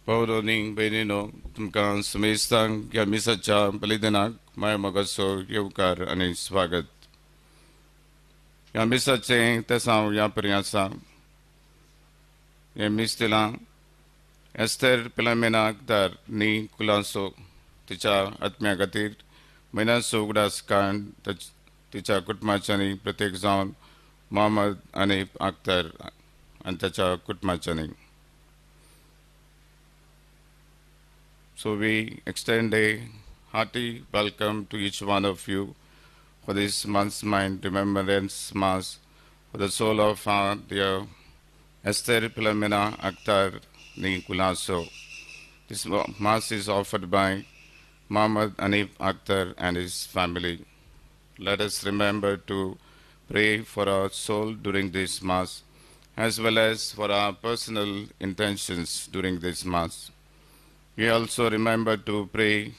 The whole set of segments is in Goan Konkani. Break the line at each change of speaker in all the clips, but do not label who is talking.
भावरोनी भयणीनो तुमकां समेस्तांक ह्या मिसाच्या बलिदानाक माय मोगाचो येवकार आनी स्वागत. ह्या मिसाचें तेसांव ह्या परी आसा. हें मीस दिलां एस्तेर पिलामेना अख्तर नी कुलासो तिच्या आत्म्या खातीर म्हयन्याचो उगडास काडून तिच्या कुटुंबाच्यांनी प्रत्येक जावन मोहम्मद आनी अख्तर आनी ताच्या कुटुंबाच्यांनी. So we extend a hearty welcome to each one of you for this month's mind remembrance mass for the soul of our dear Esther Philomena Akhtar ni Culasso. This mass is offered by Mohammad Hanif Akhtar and his family. Let us remember to pray for our soul during this mass, as well as for our personal intentions during this mass. We also remember to pray,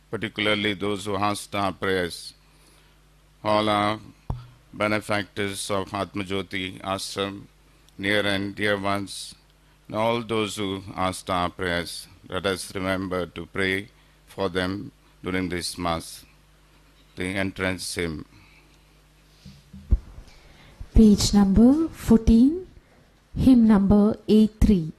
particularly those who asked our prayers, all our benefactors of Atmajyoti Ashram, near and dear ones, and all those who asked our prayers. Let us remember to pray for them during this Mass. The entrance hymn.
Page number 14, hymn number 83.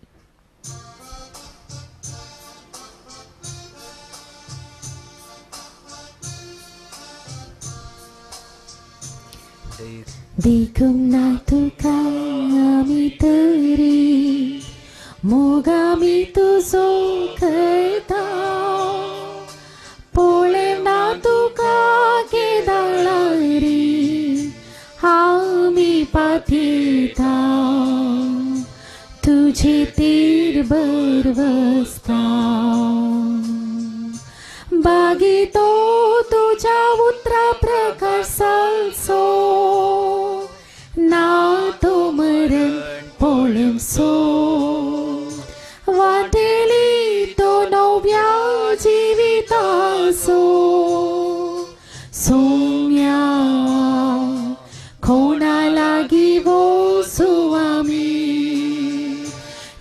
देखूंक ना तुका आमी तरी मोग आमी तुजो करता, पळयना तुका केदाळारी आमी पातयेता, तुजे तीर भरवसता. बागीतो तुज्या उतरा प्रकार सालसो ना तो मरण पळोवचो, वाटेली तो नव्या जिविताचो. सोम्या कोणा लागीं वचूं आमी,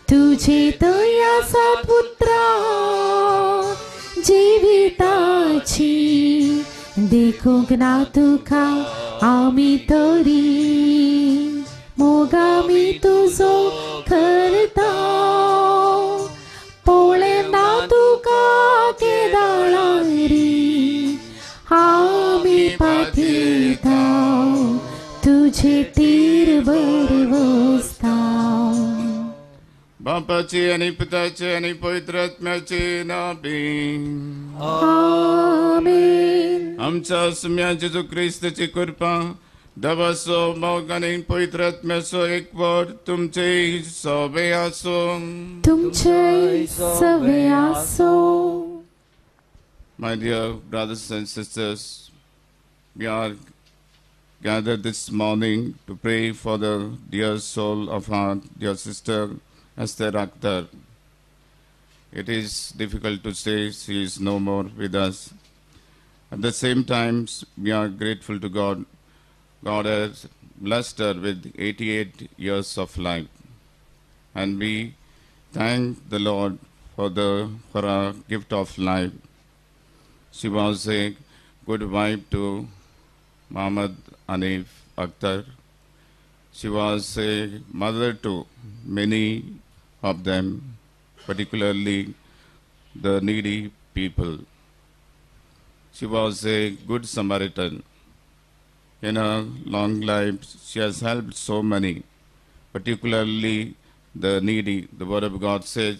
तुजे थंय आसात पुत्रा जिविताची. देखूंक ना तुका आमी तरी मोग आमी तुजो करता, पळयना तुका केदाळारी आमी पातयेता, तुजे तीर भरवसता.
बापाचे आनी पुताचे आनी पवित्र आत्म्याचे नांवी.
आमेन.
आमच्या सुम्या जेजू क्रिस्ताची कृपा, देवाचो मोग आनी पवित्र आत्म्याचो एकवट तुमचे सवे आसूं.
तुमचे सवे आसूं.
My dear brothers and sisters, we are gathered this morning to pray for the dear soul of our dear sister Esther Akhtar. It is difficult to say she is no more with us. At the same time, we are grateful to God. God has blessed her with 88 years of life. And we thank the Lord for her gift of life. She was a good wife to Mohammad Hanif Akhtar. She was a mother to many of them, particularly the needy people. She was a good Samaritan. In her long life, she has helped so many, particularly the needy. The Word of God says,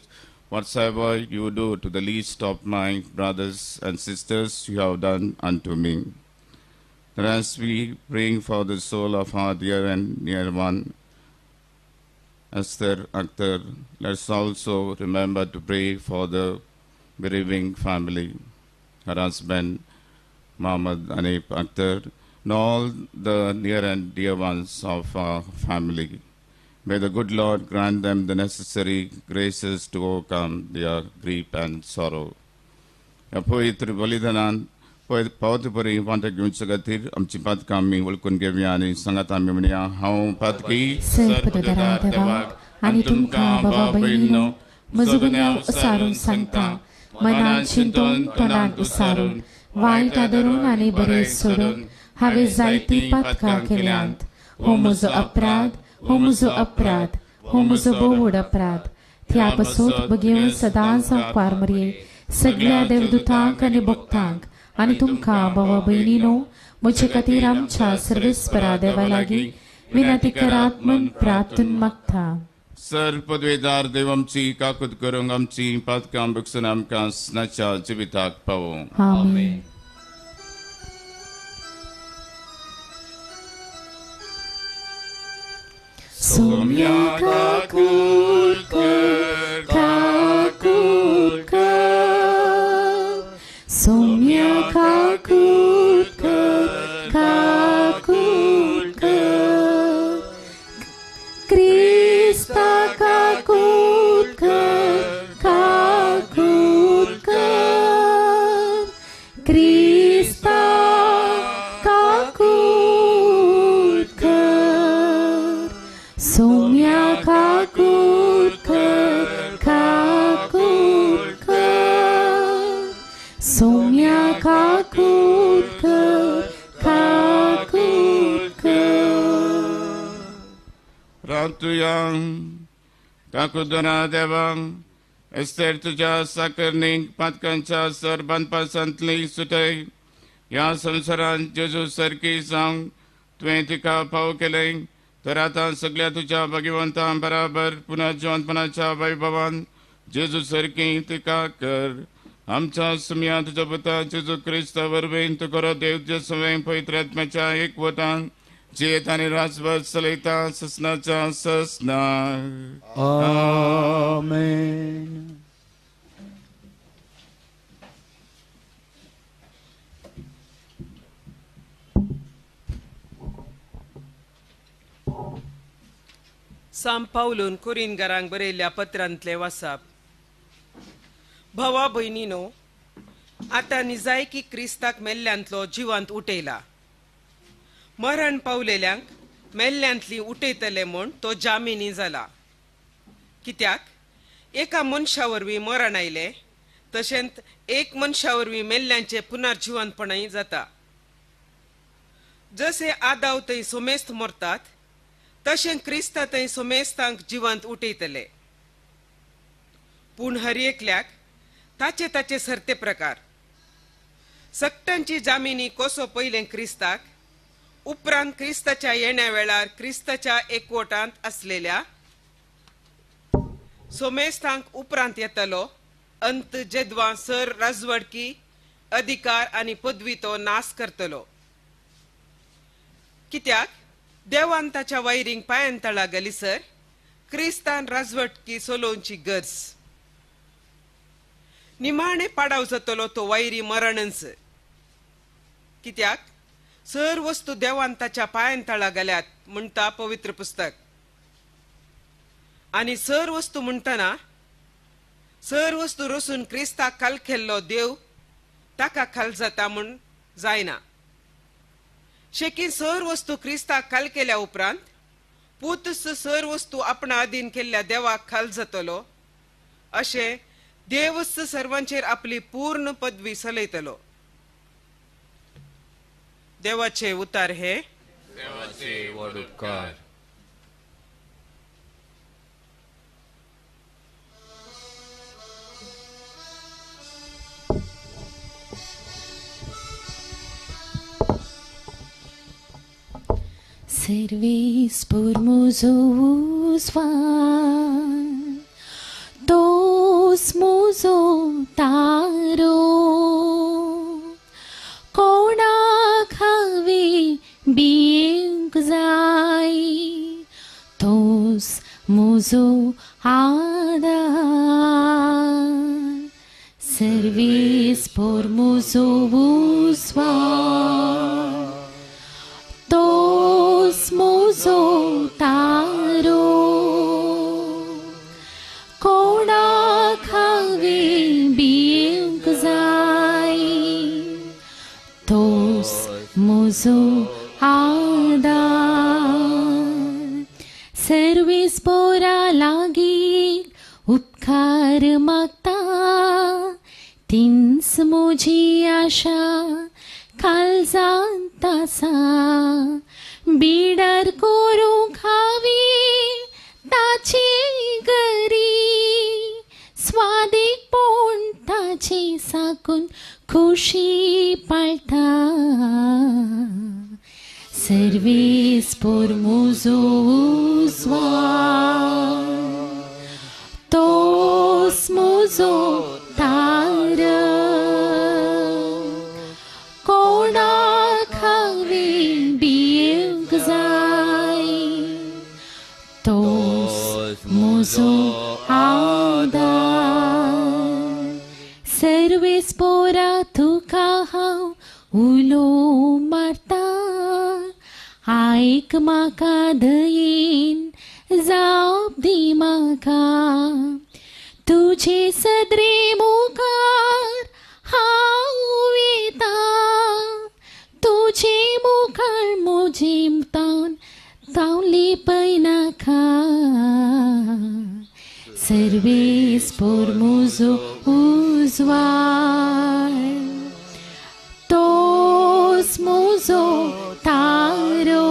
"Whatsoever you do to the least of my brothers and sisters, you have done unto me." That as we praying for the soul of our dear and near one, Esther Akhtar, let's also remember to pray for the bereaving family, her husband, Mohammad Hanif Akhtar, and all the near and dear ones of our family. May the good Lord grant them the necessary graces to overcome their grief and sorrow. पवित्र बलिदानान पावतपरी वांटे घेवचे खातीर आमची पातकां आमी वळखून घेवया आनी सांगात आमी म्हणया, हांव पातकी
सर्पदरा देवाक आनी तुमकां बाबा भयणीनो म्हजो गुन्यांव उसारून सांगता. मनान चिंतून तोंडान उसारून वायट आदरून आनी बरें सोडून हांवें जायतीं पातकां केल्यांत. हो म्हजो अपराध, हो म्हजो अपराध, हो म्हजो भोव अपराध. त्या पासून बगेवन सदांच हांव मरये सगळ्या देवदूतांक आनी भक्तांक आनी तुमकां भावा भयणीनो म्हजे खातीर आमच्या सर्वेस्परा देवा लागीं विनंती करात म्हूण प्रार्थना मागता.
सर पदवेदार देव आमची काकूत करूंक आमची पातकां भोगसून आमकां स्नाच्या जिविताक पावोवं.
आमेन. सोम्या काकूत कर, काकूत कर, सोम्या काकूत कर, काकूत कर, क्रिस्ता काकूत कर, काकूत कर, क्रिस्ता काकूत कर, सोम्या काकूत कर, काकूत कर, सोम्या काकूत कर, काकूत कर.
रातुया काकुदना देवा एस्तेर तुज्या साकरणीक पातकांच्या सर बांदपासांतली सुटय. ह्या संवसारांत जेजू सारकी जावंक तुवें तिका फाव केलें तर आतां सगळ्या तुज्या भाग्यवंतां बराबर पुनः जिवंतपणाच्या वैभवान जेजू सारकी तिका कर. आमच्या सुमया तुज्या पुता जेजू क्रिस्ता वरवीं तूं खरो देव तुज्या सवंय पवित्र आत्म्याच्या एकवटान जियेत आनी राजभर चलयता ससनाच्या ससना.
आमेन.
सांत पावलून कुरिनगरांक बरयल्ल्या पत्रांतले वासाप. भावा भयणीनो, आतां निजायकी क्रिस्ताक मेल्ल्यांतलो जिवांत उठयला. मरण पावलेल्यांक मेल्ल्यांतली उठयतले म्हूण तो जामिनी जाला. कित्याक एका मनशा वरवीं मरण आयलें तशेंच एक मनशा वरवीं मेल्ल्यांचें पुनर्जिवनपणय जाता. जशें आदाव थंय सोमेस्त मरतात तशें क्रिस्ता थंय सोमेस्तांक जिवंत उठयतले. पूण हर एकल्याक ताचे ताचे सरते प्रकार. सगटांची जामिनी कसो पयलें क्रिस्ताक, उपरांत क्रिस्ताच्या येण्या वेळार क्रिस्ताच्या एकवटांत आसलेल्या सोमेस्तांक उपरांत येतलो. अंत जेदवां सर राजवडकी अधिकार आनी पदवी तो नाश करतलो. कित्याक देवान ताच्या वायरींग पांयान तळा गलीसर क्रिस्तान राजवटकी सोलोवची गरज. निमाणे पाडाव जातलो तो वायरी मरणच. कित्याक सर वस्तू देवान ताच्या पांयान तळा गेल्यात म्हणटा पवित्र पुस्तक. आनी सर वस्तू म्हणटना सर वस्तू रसून क्रिस्ताक खाल केल्लो देव ताका खाल जाता म्हूण जायना. शेकी सर वस्तू क्रिस्ताक खाल केल्या उपरांत पूत सर वस्तू आपणा अधीन केल्ल्या देवाक खाल जातलो. अशें देवच सर्वांचेर आपली पूर्ण पदवी चलयतलो. देवाचे उतार हे
देवाचे व्हड उपकार.
Servis por muzo usvan, dos muzo taro, kona khave bieng zai, dos muzo adar. Servis por muzo usvan, dos muzo taro, kona khave bieng zai, dos muzo adar. Servis pora lagi upkar मुखार मागता तीच म्हजी आशा काळजांत आसा बिडार करूंक हांवें ताचे गरी स्वादीकपण ताचे साकून खुशी पाळटा सर्वेस्पोर म्हजो उजवाड तोच म्हजो तार कोणाक हांवें भियेवंक जाय तोच म्हजो आदार सर्वेस्पोरा तुका हांव उलो मारता आयक म्हाका दयेन जाप दी म्हाका तुजे सदरे मुखार हांव येता तुजे मुखार म्हजें तान हांव लिपयनाका सर्वेस्पोर म्हजो उजवाड तोच म्हजो तारो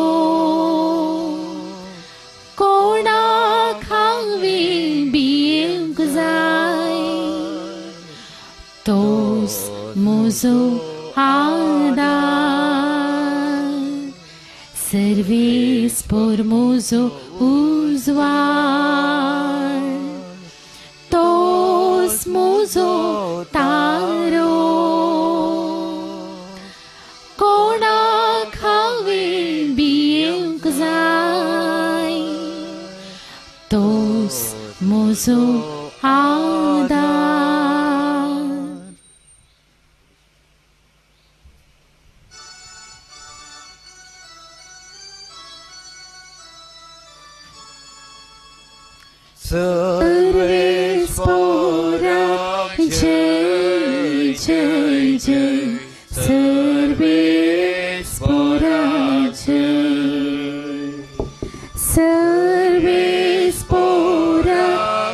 कोणाक हांवें भियेवंक जाय तोच म्हजो आदार सर्वेस्पोर म्हजो उजवाड तोच म्हजो तारो कोणाक हांवें भियेवंक जाय तोच म्हजो आदार. सर्वेस्पोरा जय जय जय सर्वेस्पोरा जय सर्वेस्पोरा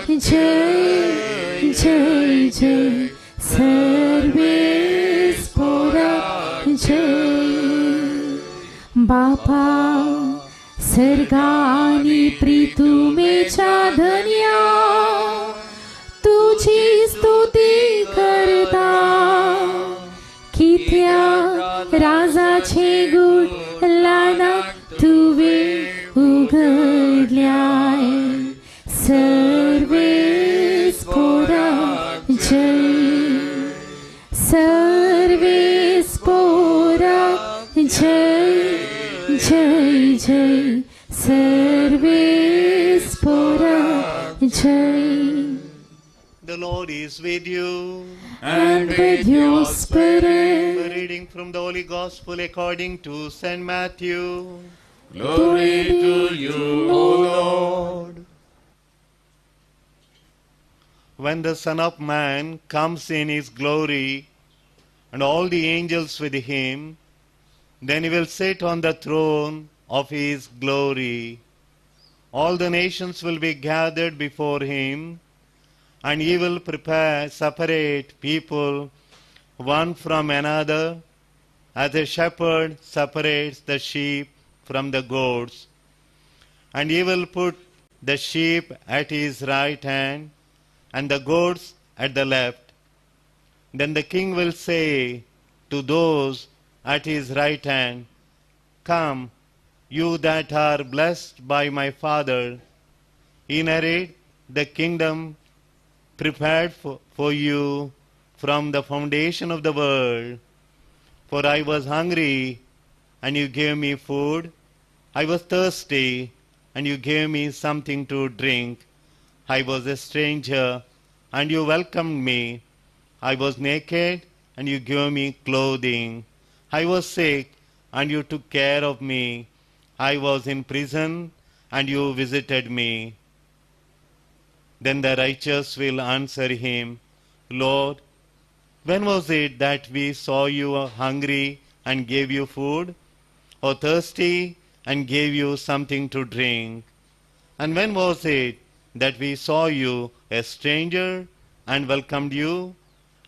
जय जय जय सर्वेस्पोरा जय. बापा सर्गानी प्रीतुमेच्या धन्या तुझी स्तुती करता कित्या राजाचे गुण लाना तुवें उघडल्याय सर्वेस्पोरा जय सर्वेस्पोरा जय जय जय सर्वेस्पोरा जय.
The Lord is with you.
And with your spirit.
A reading from the Holy Gospel according to St. Matthew.
Glory to you, O Lord.
When the Son of Man comes in his glory, and all the angels with him, then he will sit on the throne of his glory. All the nations will be gathered before him, and he will prepare, separate people one from another, as a shepherd separates the sheep from the goats. And he will put the sheep at his right hand and the goats at the left. Then the king will say to those at his right hand, "Come, you that are blessed by my Father, inherit the kingdom prepared for you from the foundation of the world. For I was hungry, and you gave me food. I was thirsty, and you gave me something to drink. I was a stranger, and you welcomed me. I was naked, and you gave me clothing. I was sick, and you took care of me. I was in prison, and you visited me." Then the righteous will answer him, "Lord, when was it that we saw you hungry and gave you food, or thirsty and gave you something to drink? And when was it that we saw you a stranger and welcomed you,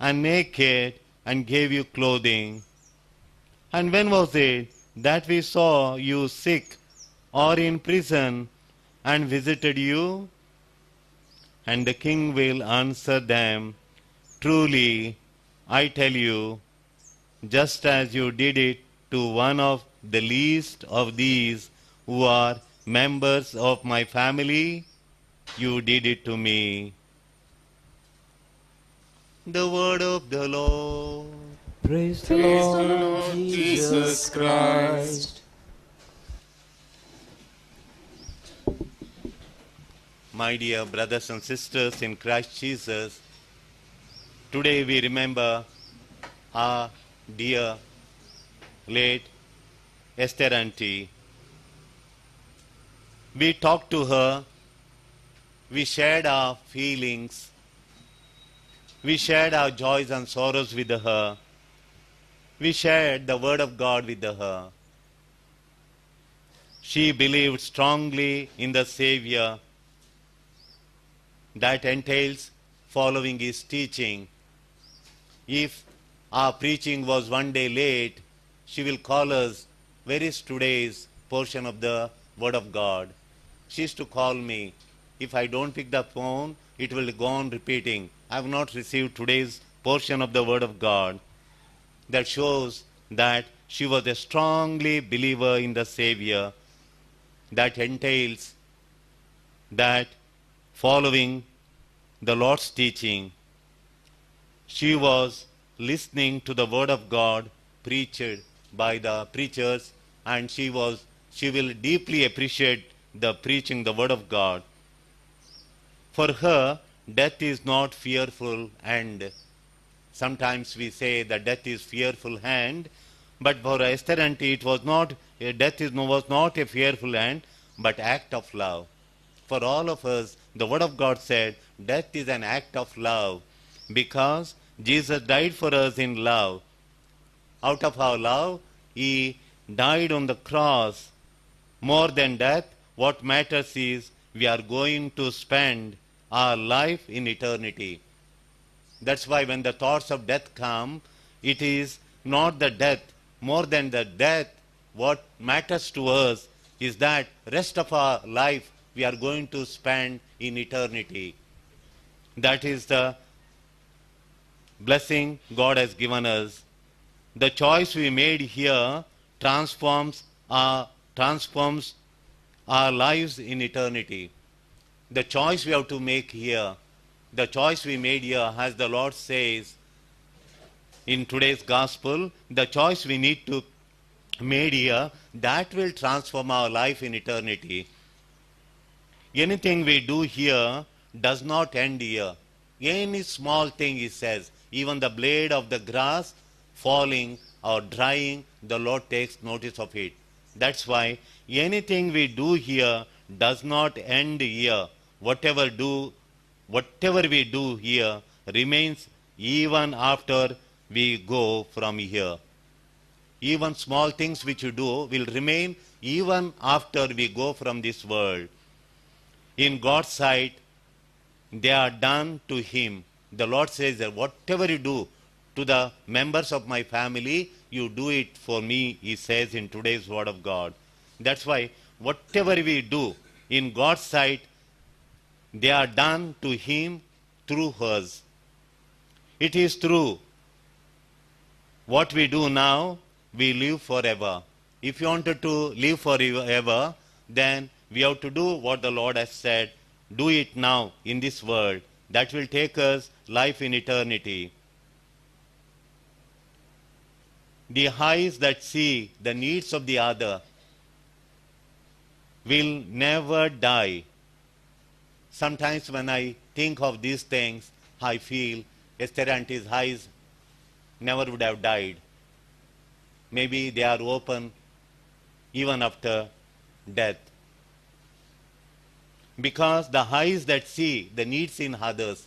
and naked and gave you clothing? And when was it that we saw you sick or in prison and visited you? And the king will answer them, Truly, I tell you, just as you did it to one of the least of these who are members of my family, you did it to me. The word of the Lord.
Praise the
Praise the
Lord,
Lord
Jesus Christ.
My dear brothers and sisters in Christ Jesus, today we remember our dear late Esther Auntie. We talked to her, we shared our feelings, we shared our joys and sorrows with her, we shared the word of God with her. She believed strongly in the Savior. That entails following his teaching. If our preaching was one day late, she will call us, where is today's portion of the Word of God? She used to call me. If I don't pick the phone, it will go on repeating, I have not received today's portion of the Word of God. That shows that she was a strongly believer in the Savior. That entails that following the Lord's teaching. She was listening to the Word of God preached by the preachers, and she will deeply appreciate the preaching the Word of God. For her, death is not fearful end. Sometimes we say that death is fearful end, but for Esther Auntie it was not, death was not a fearful end, but act of love. For all of us, the Word of God said, death is an act of love, because Jesus died for us in love. Out of our love, he died on the cross. More than death, what matters is we are going to spend our life in eternity. That's why when the thoughts of death come, it is not the death. More than the death, what matters to us is that rest of our life we are going to spend in eternity. That is the blessing God has given us. The choice we made here transforms our lives in eternity. The choice we have to make here, the choice we made here, as the Lord says in today's gospel, the choice we need to made here, that will transform our life in eternity. Anything we do here does not end here. Any small thing, he says, even the blade of the grass falling or drying, the Lord takes notice of it. That's why anything we do here does not end here. Whatever we do here remains even after we go from here. Even small things which you do will remain even after we go from this world. In God's sight, they are done to him. The Lord says that whatever you do to the members of my family, you do it for me, he says in today's Word of God. That's why whatever we do in God's sight, they are done to him through us. It is true. What we do now, we live forever. If you wanted to live forever, then we have to do what the Lord has said. Do it now in this world. That will take us life in eternity. The eyes that see the needs of the other will never die. Sometimes when I think of these things, I feel Esther Auntie's eyes never would have died. Maybe they are open even after death. Because the eyes that see the needs in others,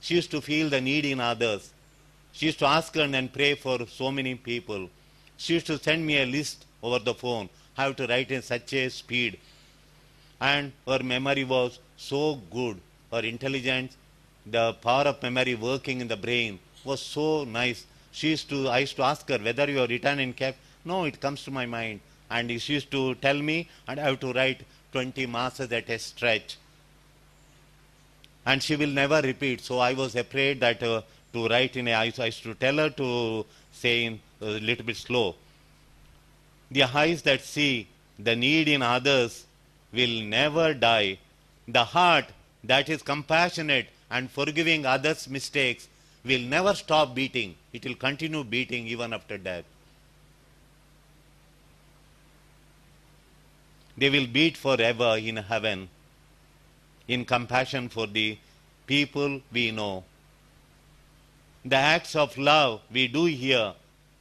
she used to feel the need in others. She used to ask her and pray for so many people. She used to send me a list over the phone, how to write in such a speed. And her memory was so good. Her intelligence, the power of memory working in the brain was so nice. I used to ask her whether you have written and kept. No, it comes to my mind. And she used to tell me, and I have to write 20 masses at a stretch. And she will never repeat. So I was afraid that to write in a, I used to tell her to say in a little bit slow. The eyes that see the need in others will never die. The heart that is compassionate and forgiving others' mistakes will never stop beating. It will continue beating even after death. They will beat forever in heaven, in compassion for the people we know. The acts of love we do here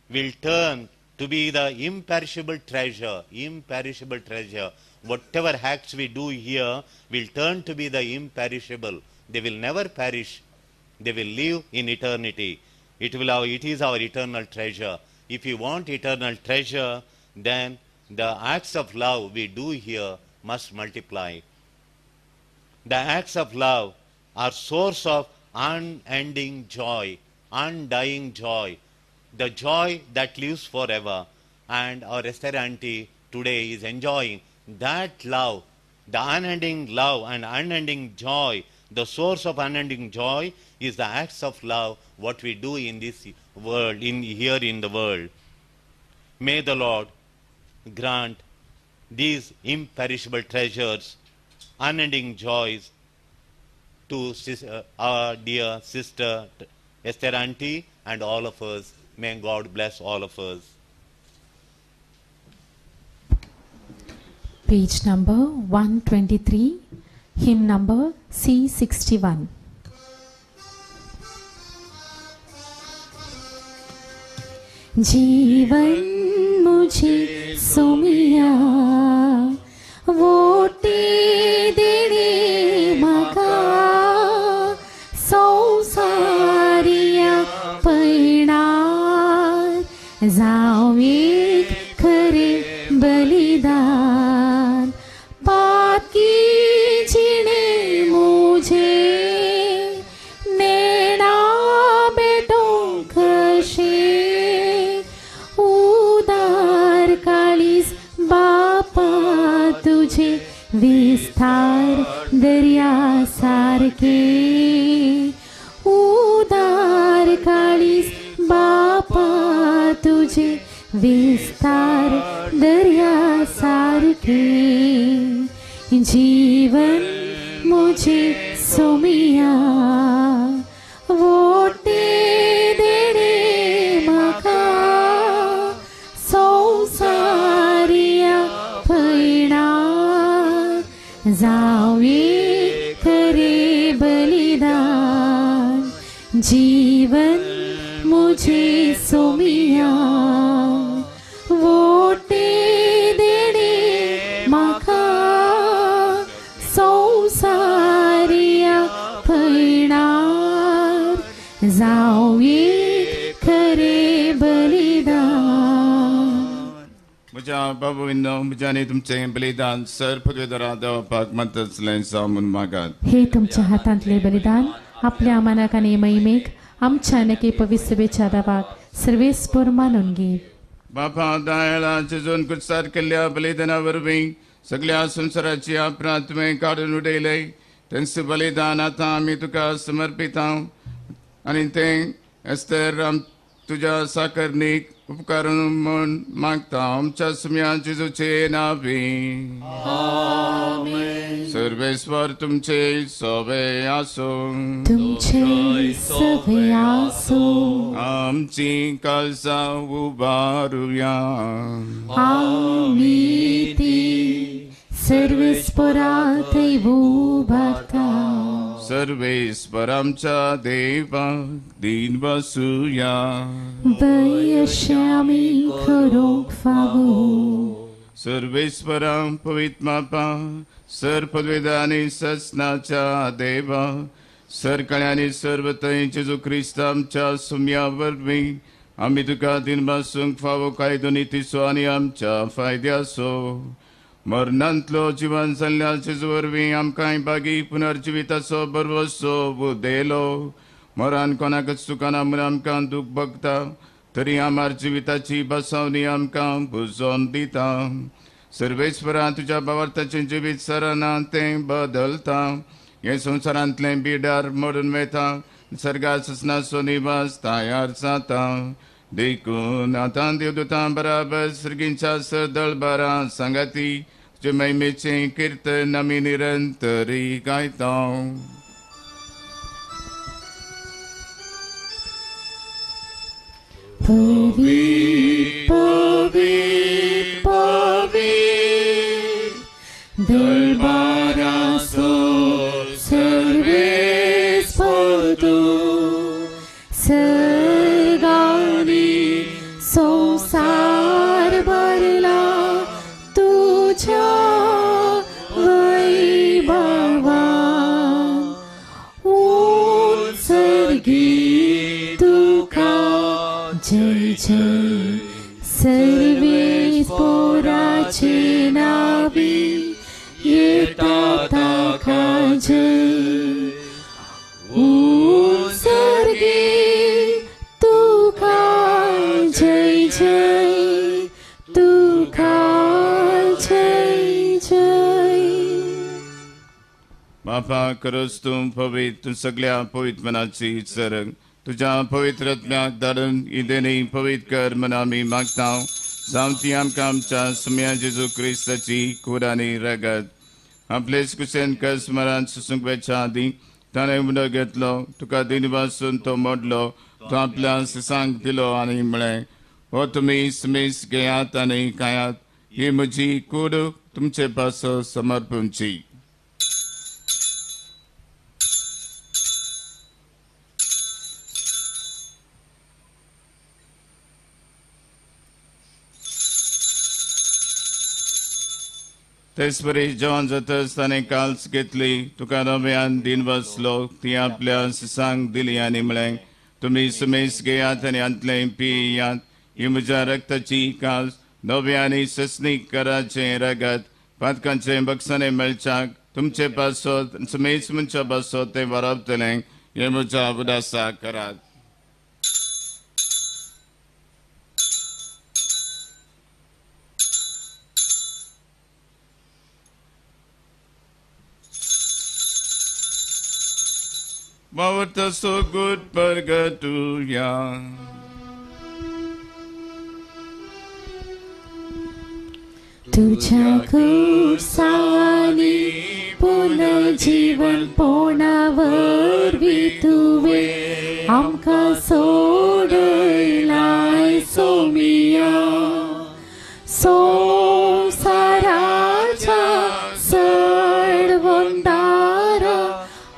will turn to be the imperishable treasure, imperishable treasure. Whatever acts we do here will turn to be the imperishable. They will never perish. They will live in eternity. It is our eternal treasure. If you want eternal treasure, then the acts of love we do here must multiply. The acts of love are source of unending joy, undying joy, the joy that lives forever. And our Esther auntie today is enjoying that love, the unending love and unending joy. The source of unending joy is the acts of love, what we do in this world, here in the world. May the Lord grant these imperishable treasures, unending joys to our dear sister Esther auntie and all of us. May God bless all of us.
Page number 123, hymn number C61. जीवन मुझे सोमिया वोटे देणे म्हाका संवसारिया पयणार जावं एक खरें बलिदान पाकी जिणे मुझे नेणा बेटो कशें उदार काळीज बापा तुझे विस्तार दर्या सारखे उदार काळीज बापा तुझे विस्तार दर्या सारखे जीवन मुझे सोमिया वोटे देणे म्हाका संवसारिया पयणार जावं एक खरें बलिदान जीवन मुझे सोमिया वोटे देणे म्हाका संवसारिया पयणार जावं एक खरें बलिदान.
म्हज्या बाबा म्हज्या आनी तुमचें बलिदान सर पदवेदारा देवापाक मानतलें जावं म्हूण मागात.
हे तुमच्या हातांतले बलिदान आपल्या मनाक आनी महिमेक आमच्या नके पवित्र सभेच्या दावाक सर्वेस्पर मानून घे.
बापा दयाळा जेजून कुर्सार केल्ल्या बलिदाना वरवीं सगळ्या संवसाराची अपराध तुवें काडून उडयले तेंच बलिदान आतां आमी तुका समर्पिता आनी तें एस्तेर तुज्या साकरणीक उपकारून म्हूण मागता आमच्या सुम्या जेजूचे नांवी. सर्वेस्वर तुमचे सवे आसूं.
तुमचे सवे आसूं.
आमची काळजां उबारुया.
आमी ती सर्वेस्परा थंय उबारता.
सर्वेस्पर आमच्या देवा दीन बसुया.
वयश्यामी करूंक फावो.
सर्वेस्परा पवित्र बापा सर पदवेदा आनी ससनाच्या देवा सरकळ्यांनी सर्व थंय जेजू क्रिस्त आमच्या सुम्या वरवीं आमी तुका दीन बसूंक फावो कायदो नितीचो आनी आमच्या फायद्याचो. मरणांतलो जिवन जाल्ल्या जेजू वरवीं आमकांय बागी पुनर्जिविताचो भरवसो उदेलो. मरण कोणाकच चुकना म्हूण आमकां दूख भोगता तरी आमार जिविताची बसावणी आमकां बुजोवन दिता. सर्वेस्परा तुज्या भावार्थाचें जिवीत सरना तें बदलता. हें संवसारांतलें बिडार मोडून वता, सर्गार ससनाचो निवास तयार जाता. देखून आतां देवदूतां बराबर सर्गींच्या सदळबारां सांगाती तुजे महिमेचें किर्तन आमी निरंतरी गायता.
पवित्र पवित्र पवित्र दरबाराचो सर्वेस्पर तूं, सर्गांनी संवसार भरला तुज्या वैभवान. उत्सर्गी तुका जय जय, सर्वेस्पराचे नावी येता ताका जय. उत्सर्गी तुका जय जय, तुका जय जय.
बापा खरोच तूं पवित्र, तूं सगळ्या पवित्र मनाची सरग तुज्या पवित्र आत्म्याक धाडून इदेनी पवित्र कर म्हूण आमी मागता. जावं ती आमकां आमच्या सुम्या जेजू क्रिस्ताची कूड आनी रगत. आपलेच कुशेन कस मरान सुसूंक वेच्या आदीं ताणें उदक घेतलो, तुका दिनवासून तो मोडलो, तो आपल्या सिसांक दिलो आनी म्हळें, हो तुमी सुमेस घेयात आनी खायात, ही म्हजी कूड तुमचे पासो समर्पूंची. तेच परी जेवण जातच ताणें काल्स घेतली, तुका नव्यान दिन बसलो, ती आपल्या सिसांक दिली आनी म्हळें, तुमी सुमेस घेयात आनी हांतलें पियात, ही म्हज्या रक्ताची काल्स, नव्या आनी सस्नीक कराचें रगत, पातकांचें बक्षाणें मेळच्याक तुमचे पासत सुमेस मनशा पासत तें वारावतलें, हें म्हज्या उदासा करात. Bhavata so good purgatuya.
तुझ्या कुर्सानी पुनर्जीवन पोणावरवी तुवे आमकां सोडयलाय सोमिया. संवसाराच्या सडवंदारा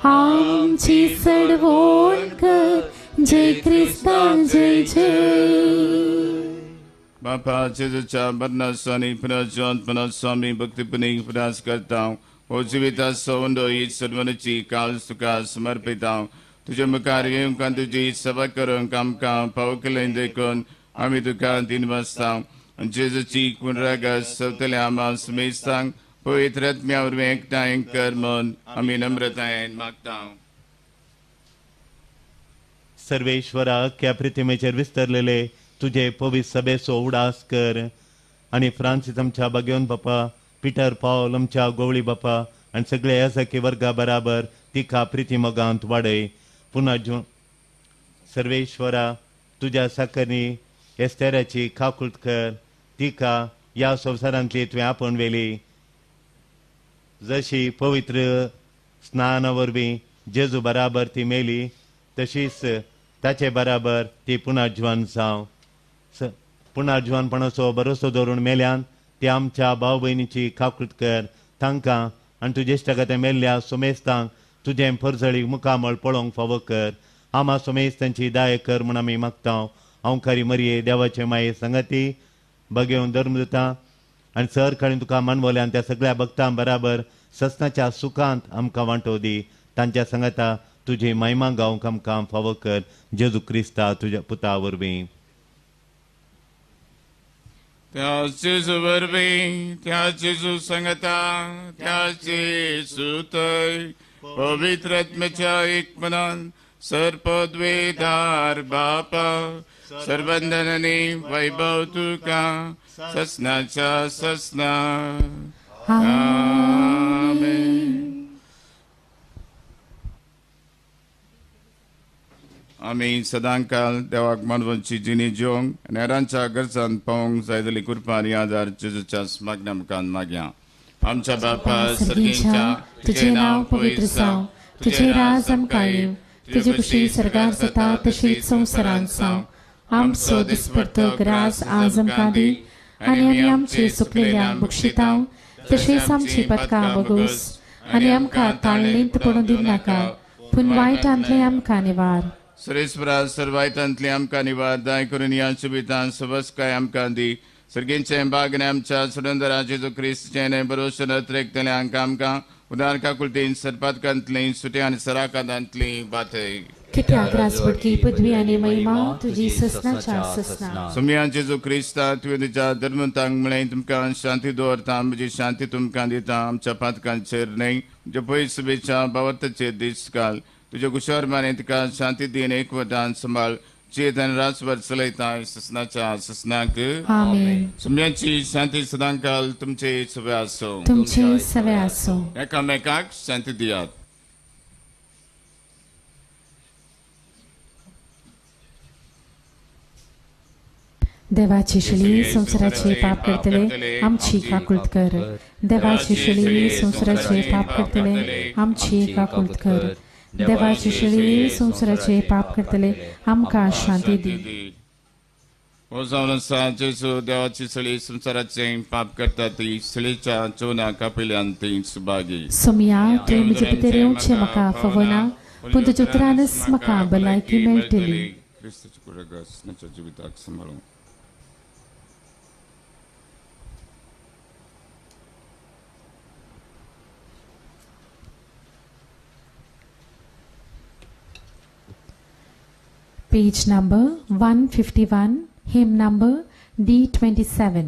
आमची सडवण कर, जय क्रिस्ता जय जय.
बापा जेजूच्या मरणाचो आनी पुनर्जिवंतपणाचो आमी भक्तीपणी उगडास करता. हो जिविताचो उंडो ही सर्वनाची काल तुका समर्पिता. तुजे मुखार येवंक आनी तुजी सेवा करूंक आमकां फावो केलें देखून आमी तुका दिनवासता. जेजूची कुंड्रागत सवतल्या आमा सुमेस्तांक पवित्र आत्म्या वरवीं एकठांय कर म्हूण आमी नम्रतायेन मागता.
सर्वेश्वरा, अख्ख्या पृथ्वीचेर विस्तरलेले तुजे पवित्र सभेचो उडास कर आनी फ्रांसीस आमच्या बागेवन बापा, पिटर पावल आमच्या गोवळी बापा आनी सगळे याजकी वर्गा बराबर तिका प्रिती मोगांत वाडय. पुन्हा सर्वेश्वरा, तुज्या साकरनी एस्तेराची काकूट कर, तिका ह्या संवसारांतली तुवें आपोवन व्हेली. जशी पवित्र स्नाना वरवीं जेजू बराबर ती मेली, तशीच ताचे बराबर ती पुनर्जीवन जावं. पुनर्जीवनपणाचो भरोसो दवरून मेल्यान ती आमच्या भाव भयणीची काकूट कर, तांकां आनी तुजे इश्टागते मेल्ल्या सुमेस्तांक तुजें परजळी मुखामळ पळोवंक फावो कर. आमा सुमेस्त तांची दाय कर म्हूण आमी मागता. हांव मरये देवाचे माये संगती बगेवन धर्म दिता आनी सर काळी तुका मानवले आनी त्या सगळ्या भक्तां बराबर ससनाच्या सुखांत आमकां वांटो दी. तांच्या संगता तुजी महिमा गावंक आमकां फावो कर, जेजू क्रिस्ता तुज्या पुता वरवीं.
त्या जेजू वरवीं, त्या जेजू संगता, त्या जेजू थंय पवित्र आत्म्याच्या एक मनान सर्पद्वेदार बापा सर्वंदनानी वैभव तुका ससनाच्या ससना. आमेन. आमी सदांकाल देवाक मानवांची जिणी जिवंक आनी हेरांच्या गरजान पावोवंक जाय जाली कृपा आनी आदार जेजूच्या मागण्या मुखान मागया. आमच्या बापा सर्गींच्या,
तुझे नाव पवित्र जावं, तुझे राज आमकां येवं, तुजी खुशी सर्गार जाता तशीच संवसारांत जावं. आमचो दिसपडतो ग्रास आज आमकां दी आनी आमी आमचे सुकलेल्यांक बक्षितांव तशेंच आमची पदकां बगोस आनी आमकां ताळणींत पडून दिवनाका, पूण वायटांतलें आमकां निवार.
सुरेश्वरा सर्वायतांतली आमकां निवार दाय करून ह्या सुबितान सबसकाय आमकां दी. सर्गींचे बागने आमच्या सुरंदरा जेजू क्रिस्तचें बरोसो नत्रेकतल्यांक आमकां उदार काकुळतीन सरपातकांतली सुट्या आनी सराकांतांतली बातय.
कित्याक राजवटकी पदवी आनी महिमा तुजी ससनाच्या ससना.
सोमया जेजू क्रिस्ता, तुवें तुज्या धर्मतांक म्हळें तुमकां शांती दवरता, म्हजी शांती तुमकां दिता, आमच्या पातकांचेर न्हय म्हज्या पयस शुभेच्छा भावार्थाचेर दीस घाल. तुज्या कुशार माने तुका शांती दीन एकवटान सांबाळ चेत आनी रासभर चलयता ससनाच्या ससनाक.
आमेन.
सोमयाची शांती सदांकाल तुमचे सवे आसूं.
तुमचे सवे आसूं.
एकामेकाक शांती दियात.
देवाची शिली संवसाराचे पाप करतले आमची काकुळत कर. देवाची शिली संवसाराचे पाप करतले आमची काकुळत कर. देवाची शिली संवसाराचे पाप करतले आमकां शांती दी.
हो जावन आसा जेजू देवाची सळी संवसाराचे पाप करता ती सळीच्या चोना कापिल्यान ती सुभागी.
सोमया, तुवें म्हजे भितर येवचें म्हाका फावना, पूण तुज्या उतरानच म्हाका भलायकी मेळटली.
क्रिस्ताच्या कुडगासनाच्या जिविताक सांबाळूं.
Page number 151, hymn number D27.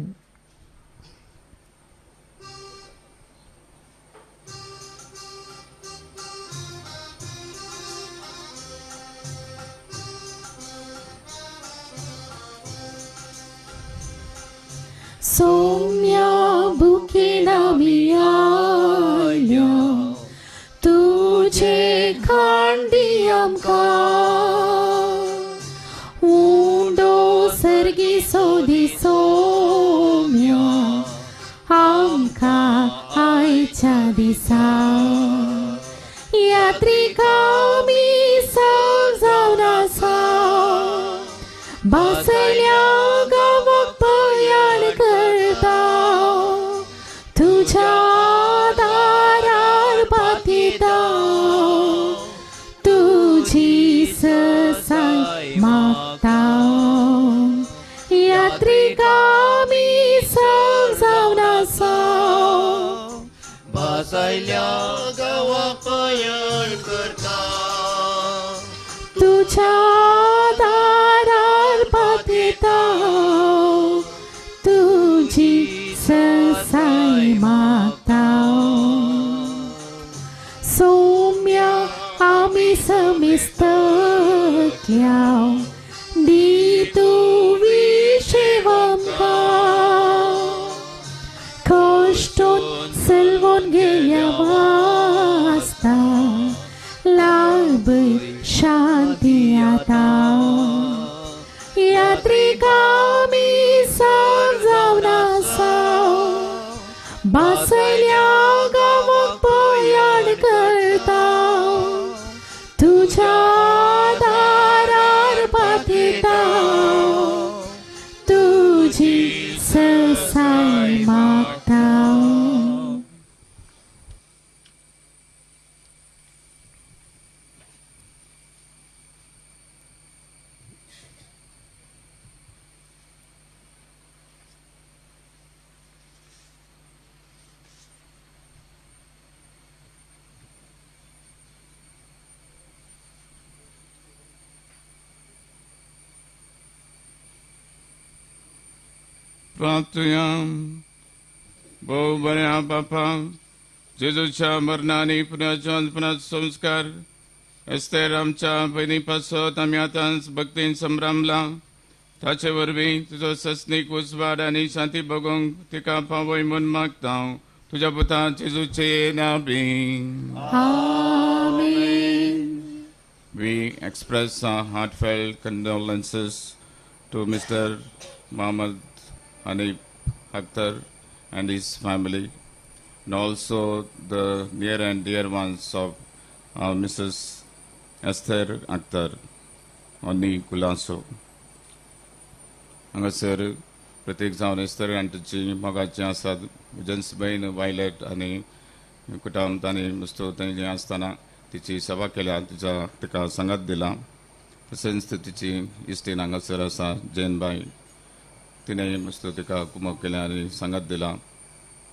Somya bukina miyalya, tujhe khandiyam ka. उंडो सर्गी सोदी सोम्या आमकां आयच्या दिसा. यात्रिका आमी जावन आसा, बासल्या गांवाक प्रयाण करता, तुज्या दारार पातिता, तुजी ससाय मागता. यात्रिका आमी जावन आसा,
भासयल्या गांवाक प्रयाण करता,
तुज्या दारार पातिता, तुजी ससाय मागता. सौम्या आमी समिस्तल्या दी तूं विशेव आमकां, कश्टोन सलवोन गेल्या वास्ता लाभ शांती आतां. यात्रिका आमी जावन आसा, बासल्या गांवाक प्रयाण करता, तुज्या दारार पातिता, तुजी ससाय मागता.
प्रार्थुया. भोव बऱ्या बापा, जेजूच्या मरणा आनी पुनर्जन्मपणाचो संस्कार एस्तेर आमच्या भयणी पासत आमी आतांच भक्तीन संभ्रमला. ताचे वरवीं तुजो सस्नीक उजवाड आनी शांती भोगूंक तिका पावय म्हूण मागता. तुज्या पुता जेजूचे नांवी.
आमेन.
We express our heartfelt condolences to Mr. Mohammad Hanif Akhtar and his family, and also the near and dear ones of Mrs. Esther Akhtar, Oni Kulaso. हांगासर प्रत्येक जावन एस्तर आंटीची मोगाची आसात जन्स बहीण वायलेट आनी कुटुंब तांणी मस्त तांणी आसतना तिची सेवा केल्या, तिच्या तिका सांगात दिला. तशेंच तिची इश्टीण हांगासर आसा जैनबाई, तिणें मस्त तिका कुमक केल्या आनी सांगात दिला.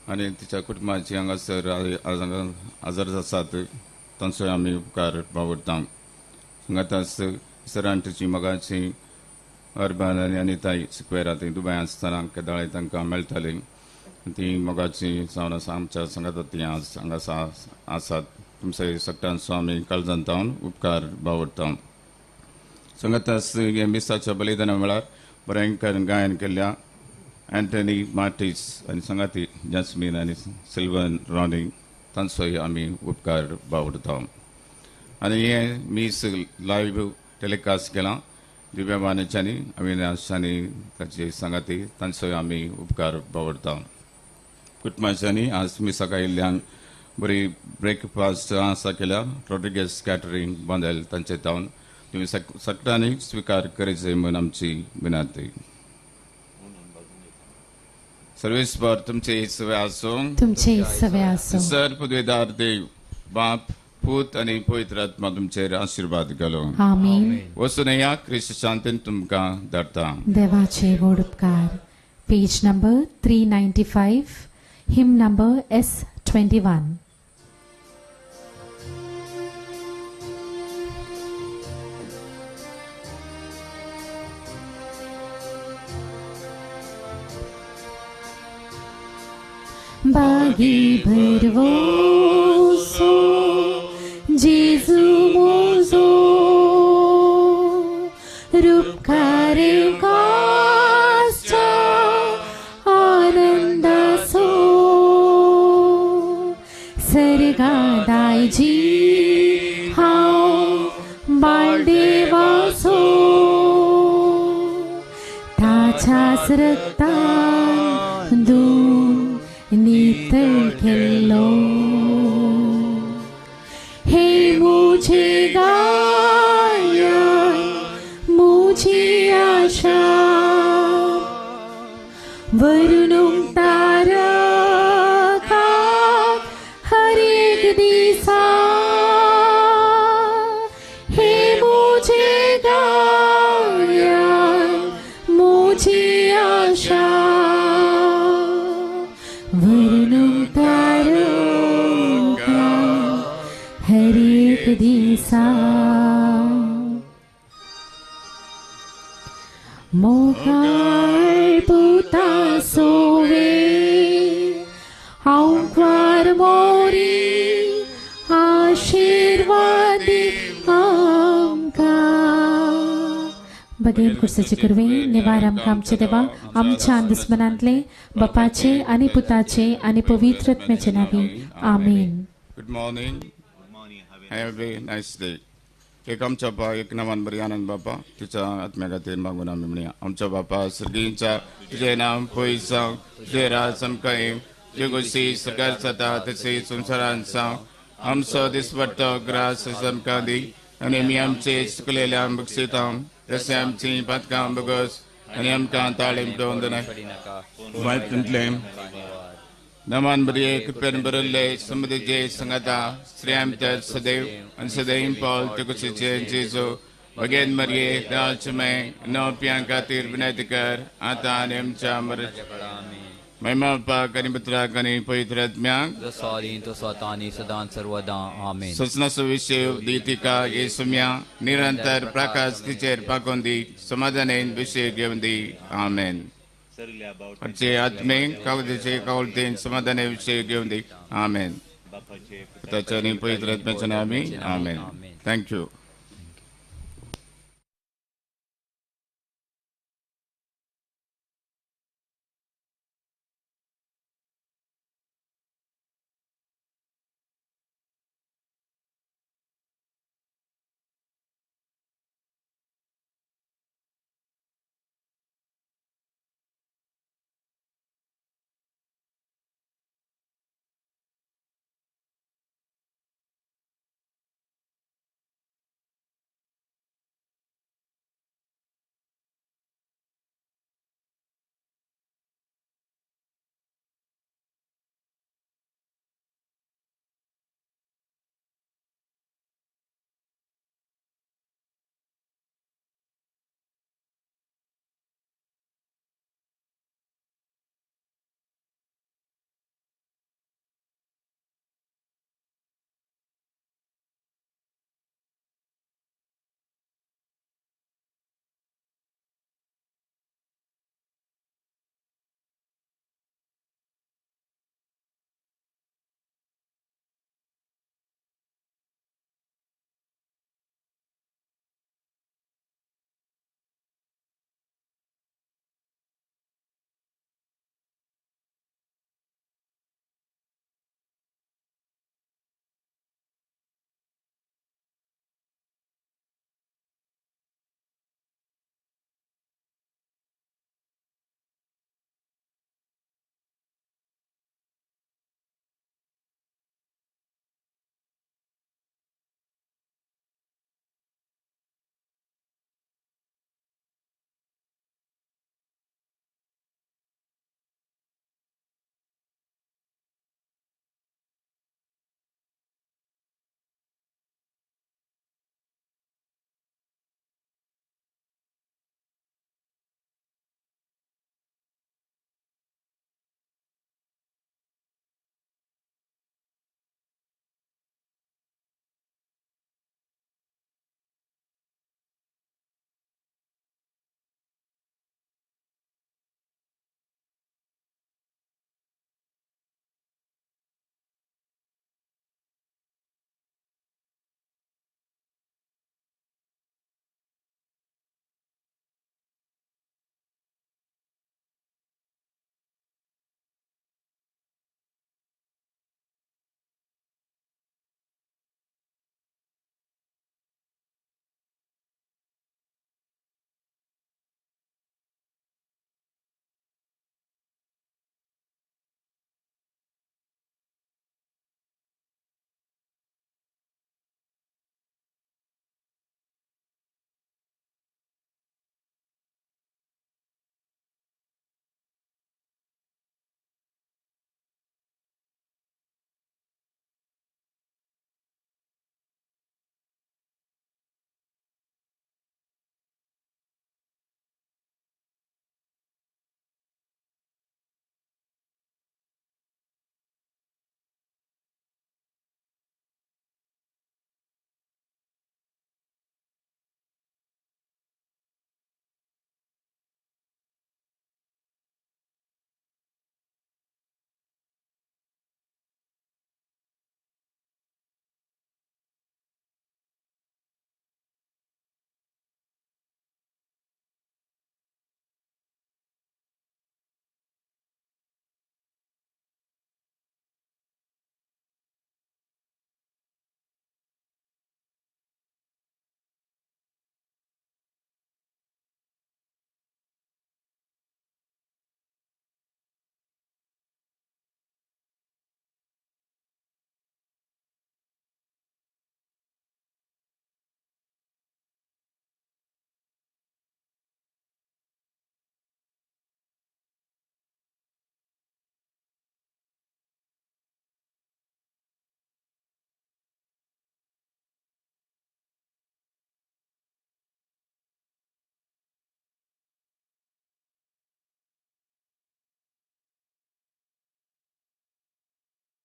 आनी तिच्या कुटुंबाची हांगासर आजार आसात तांचोय आमी उपकार बावडटा. सांगाताच सरांटीची मोगाची अर्बन आनी अनिताई सिक्वेरा ती दुबय आसतना केदाळे तांकां मेळटाली. ती मोगाची जावन आसा आमच्या सांगाता ती आज हांगा आसात. तुमचे सगळ्यांचो आमी काळजांत जावन उपकार बावडटा. सांगाताच हे मिसाच्या बलिदाना वेळार भयंकर गायन केल्ल्या अँटनी मार्टीस आनी सांगाती जास्मीन आनी सिल्वन रॉनी तांचोय आमी उपकार बावडटा. आनी हें मीस लायव्ह टेलिकास्ट केलां दिव्या बानेच्यांनी अविनाशांनी ताची सांगाती तांचोय आमी उपकार बावडटा. कुटुंबाच्यांनी आज मिसाक आयिल्ल्यान बरी ब्रेकफास्ट आसा केल्या रॉड्रिगेस कॅटरींग बांदेल तांचे तावन तुमी सगळ्यांनी स्विकार करीचे म्हूण आमची विनंती. सर्वेस्पर तुमचे सवे आसूं.
तुमचे सवे आसूं.
सर पदवीदार देव बाप पूत आनी पवित्र आत्मा तुमचेर आशिर्वाद घालो.
आमेन.
वचून या क्रिस्त शांतीन तुमकां धाडटा.
देवाचे व्हड उपकार. Page number 395, hymn number S21. बागी भरवोसो जेजू मोजो रुपकारे कासच्या आनंदासो सर्गा दायजी हांव बाळदेवासो ताच्याच रक्तान धुवन नितळ केल्लो. हे मुझे गायन मुझी आशा वरुणूंक तारका हर एक दिसा. हे मुझे गायन मुझी आशा वरुणूंक तारका हर एक दिसा. मोगाळ पुता सोवे हांव मोरी आशिर्वादी आमकां. बगेन कुर्साचे कुरवे निवार आमकां आमचे देवा आमच्या दुस्मनांतले बापाचे आनी पुताचे आनी पवित्र आत्म्याचे नांवी. आमेन.
Good morning. Have a nice day. एक आमच्या बापा एक नवान बरी आनंद बापा तिच्या आत्म्या खातीर मागून आमी म्हणया. आमच्या बापा सर्गींच्या तुजें नांव पयस जावं, तुजें राज आमकां येवं, तुजे गोशी सरकार जाता तशी संवसारांत जावं. आमचो दिसपट्टो ग्रास आमकां दी आनी आमी आमचे चुकलेल्या बक्षिता तशें आमची पातकां बगस आनी आमकां ताळीम पळोवन दिनाका. वायटंतलें नमान बरये कृपेन बरल्ले समृद्धीचे संगता श्रेयाम तर सदैव आनी सदैव पावल तुकुशीचे जेजू बगेन मरये दालचमे नोपियां खातीर विनंती कर आतां आनी आमच्या मरणाच्या महिमा बापाक आनी पुत्राक आनी पवित्र आत्म्याक
जसो आदी तसो आतां आनी सदां सर्वदां. आमेन.
ससनाचो विशय दी तिका येसुम्या निरंतर प्रकाश तिचेर पाकोवन दी, समाधानेन विशय घेवन दी. आमेन.
सगल्या बावटे
आमचे आत्मे काळजीचे कावलतेन समाधाना विशय घेवन दी. आमेन.
बापाचे
पुताच्या आनी पवित्र आत्म्याच्या नामी. आमेन. Thank you.